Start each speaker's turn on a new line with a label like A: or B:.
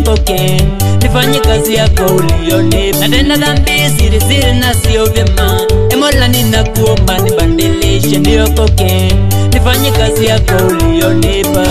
A: niokoke, nifanye kazi yako ulionipa. Natenda dhambi siri siri na sio vyema, e Mola ninakuomba nibadilishe, niokoke, nifanye kazi yako ulionipa.